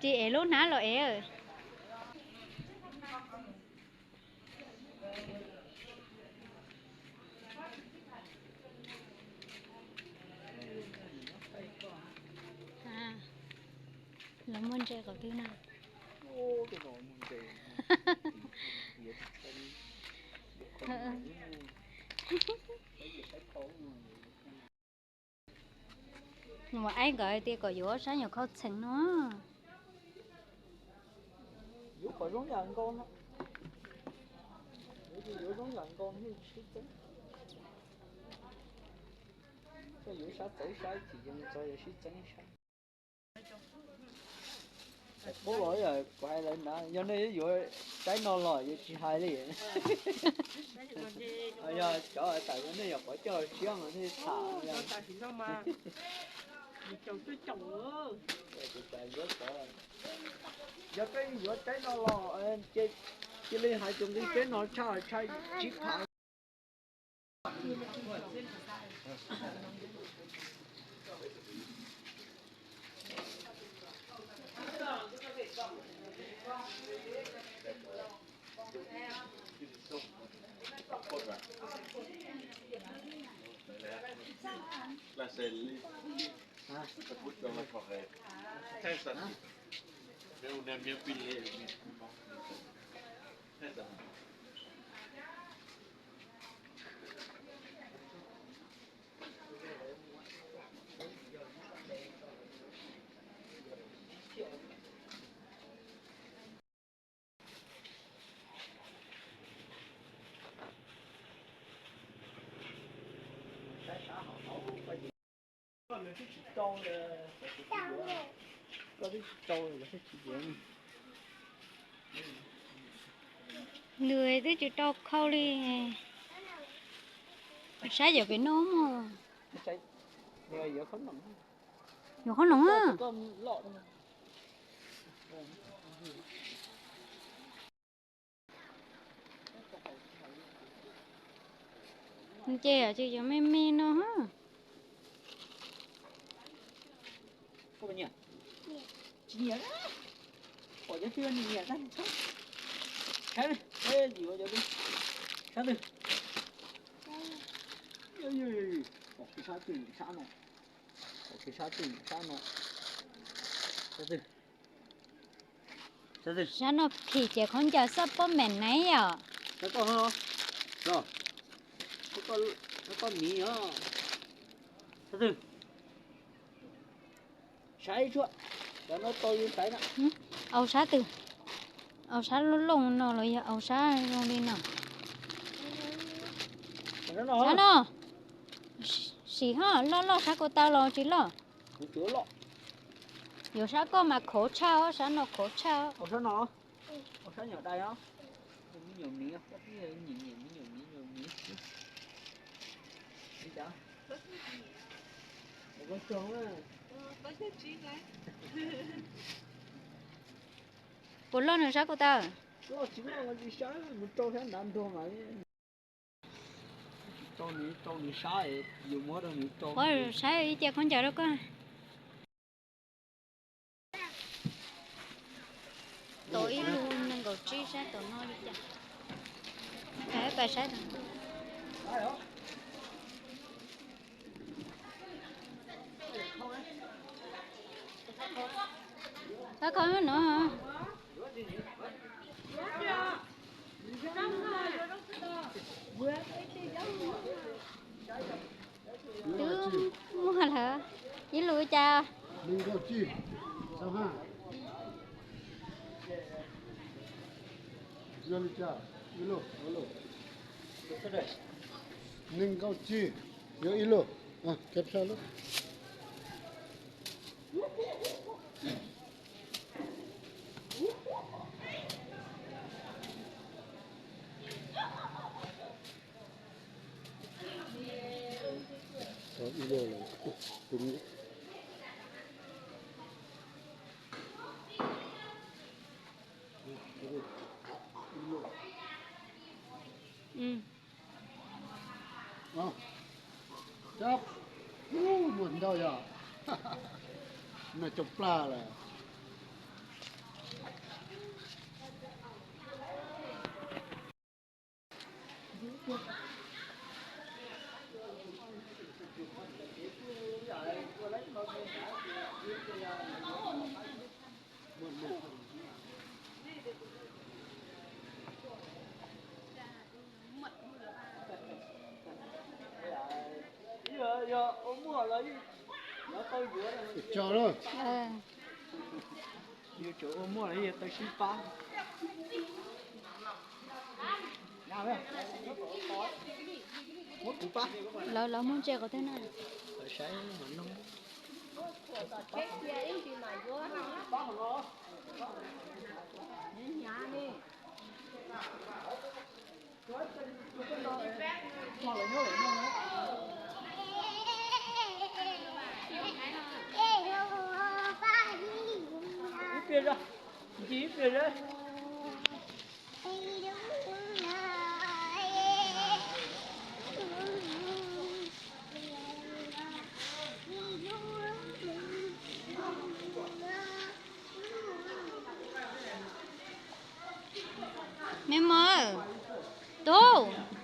Tsis ev lub hnab los ev. Lawv muag ntses qhov twg na? Muam Aib nkawd hais tias kom yuav sab nyuam khau txheem no. Yuav kom zoo yam nkaus no, yuav zoo yam nkaus sib txeeb. Koj yuav sab txawv sab ib chim ces txog yuav sib txeeb sab. Qub los kuv hais lawv na, yog nej yuav tsaib no los yeej tsis hais li. Yog cov tam nej yog qhov coj siab mas nej tham. Yog koj yuav tsaib no los cia li hais tus nqi peb no tshaj tshaj tsib phav. Nws twb tsis tau khau li. Saib yog pem no mog. Yuav qhob noom a. Nce ces yuav me me no. Sab no phim ces khaub ncaws xab pob meem na yom. Au sab twg? Au sab loj loj no los yog au sab zoo li no? Sab no. Sim ho loj loj sab ko taw los tsis loj? Yuav sab koj mas khov tshaj, sab no khov tshaj. Puas loj nws sab ko taw? Ua saib ib ce khaub ncaws rau koj. Tau ib lub nees nkaum tsib sab tom no li cas? Pais saib. Sab ko no. Twb muaj lawm. Ib lus cas? Nees nkaum tsib, yuav ib lus. Muag ntau yog, no cov plag lawm. Tso na. Yus tseem ua muaj los yog tau sib pab. Muab kuv pab. Lawv, lawv muab ntse qhov twg na? Lawv saib mas nug. Ib pliag, ib pliag. Me mos, tub.